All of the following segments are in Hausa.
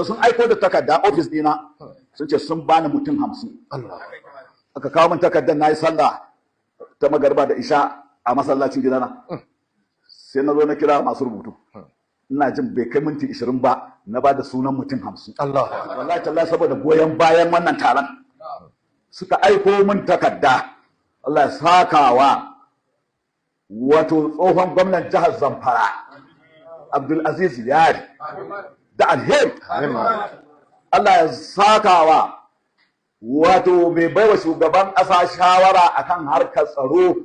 Sun aiko da takarda ofis dina, sun ce sun bani mutum 50. Aka kawo min takardar, na yi sallah ta magarba da isha a masallacin gidana, sai na zo na kira masu rubutu. Ina jin bai kai minti 20 ba na ba da sunan mutum 50. Wallahi tallahi, saboda goyon bayan wannan taron suka aiko min takarda. Allah ya sakawa wato tsohon gwamnan jihar Zamfara, Abdulaziz Yari, da alheri. Allah ya sakawa wato mai baiwa shugaban ƙasa shawara akan harkar tsaro,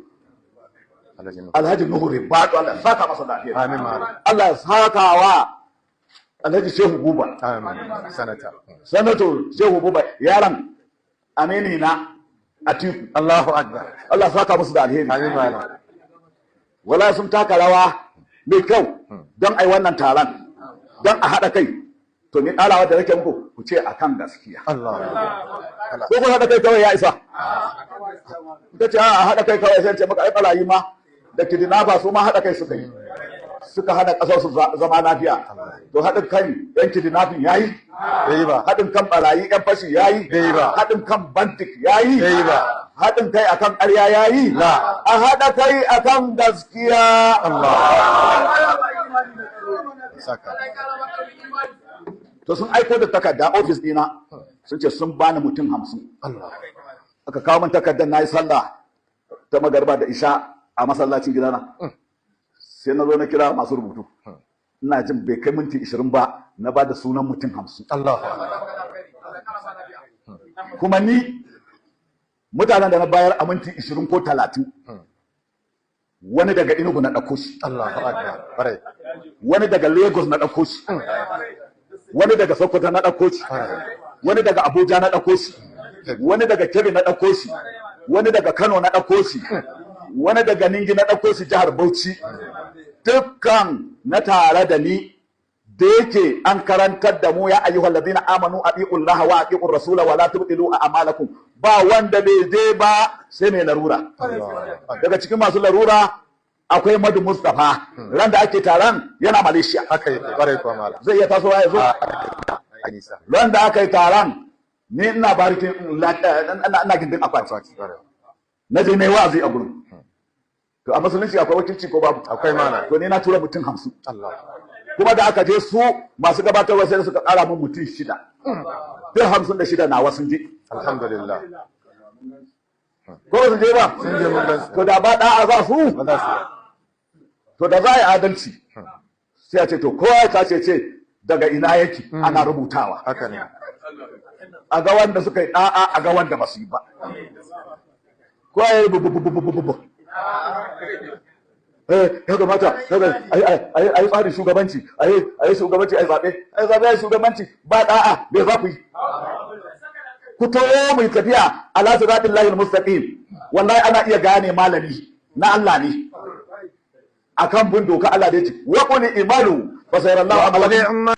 Alhaji Nuhu Ribadu, Allah ya saka masa da alheri. Allah ya sakawa Alhaji Shehu Buba. Sanata. Sanato Shehu Buba, yaron amini na Atiku. Allahu akbar. Allah ya saka musu da alheri. Amin, malam. Wala sun taka rawa mai kyau don ai wannan taron, don a haɗa kai. To ni ƙarawa da nake muku, ku ce akan gaskiya. Allahu. Ko kun haɗa kai kawai ya isa? Ka ce a haɗa kai kawai, sai ce maka ai ɓarayi ma da kidnapper su ma haɗa kai suka yi, suka hana ƙasar su zama lafiya. To haɗin kan yan kidnapping yayi? Bai ba. Haɗin kan ɓarayi, yan fashi yayi? Bai ba. Haɗin kan bandit yayi? Bai ba. Haɗin kai akan ƙarya yayi? La. A haɗa kai akan gaskiya. Allah saka. To sun aiko da takarda ofis dina, sun ce sun bani mutum 50. Aka kawo min takardar, na yi sallah ta magarba da isha a masallacin gidana, sai na zo na kira masu rubutu. Ina jin bai kai minti 20 ba na ba da sunan mutum 50. Allahu. Kuma ni mutanen da na bayar a minti 20 ko 30, wani daga Enugu na ɗauko shi. Allahu akbar. Kwarai. Wani daga Lagos na ɗauko shi, wani daga Sokoto na ɗauko shi, wani daga Abuja na ɗauko shi, wani daga Kebbi na ɗauko shi, wani daga Kano na ɗauko shi, wani daga Ningi na ɗauko shi, jihar Bauchi. Dukkan na tare da ni da yake an karantar da mu: ya ayyuhal ladina amanu atiullaha wa atiur rasula wa la tubtilu a'malakum. Ba wanda bai je ba sai mai larura. Daga cikin masu larura akwai Madu Mustapha. Ran da ake taron yana Malaysia. Haka yake, kwarai kuwa, malam. Zai iya tasowa ya zo? A nisa. Ran da aka yi taron ni ina barikin, ina gindin akwati. Kwarai. Na je na yi wa'azi a gurin. To a musulunci akwai wakilci ko babu? Akwai, malam. To ni na tura mutum 50. Allah. Kuma da aka je, su masu gabatarwa sai suka kara mun mutum shida. Duk 56 nawa sun je. Alhamdulillah. Ko ba su je ba? Sun je, mun gansu. To da ba da'a za su? Ba za su. To da za a yi adalci, sai a ce to kowa ya tace ce daga ina yake, ana rubutawa. Haka ne. A ga wanda suka yi da'a, a ga wanda ba su yi ba. Kowa ya yi bu bu bu bu bu bu. Ya kamata ai tsarin shugabanci, ai shugabanci, ai zabe, ai zabe, ai shugabanci, ba da'a me za ku yi? Ku tawo mu tafiya ala siratil lahil mustaqim. Wallahi ana iya gane malami na Allah ne akan bin doka Allah da yace wa qul i'malu fa sayarallahu وقل amalakum.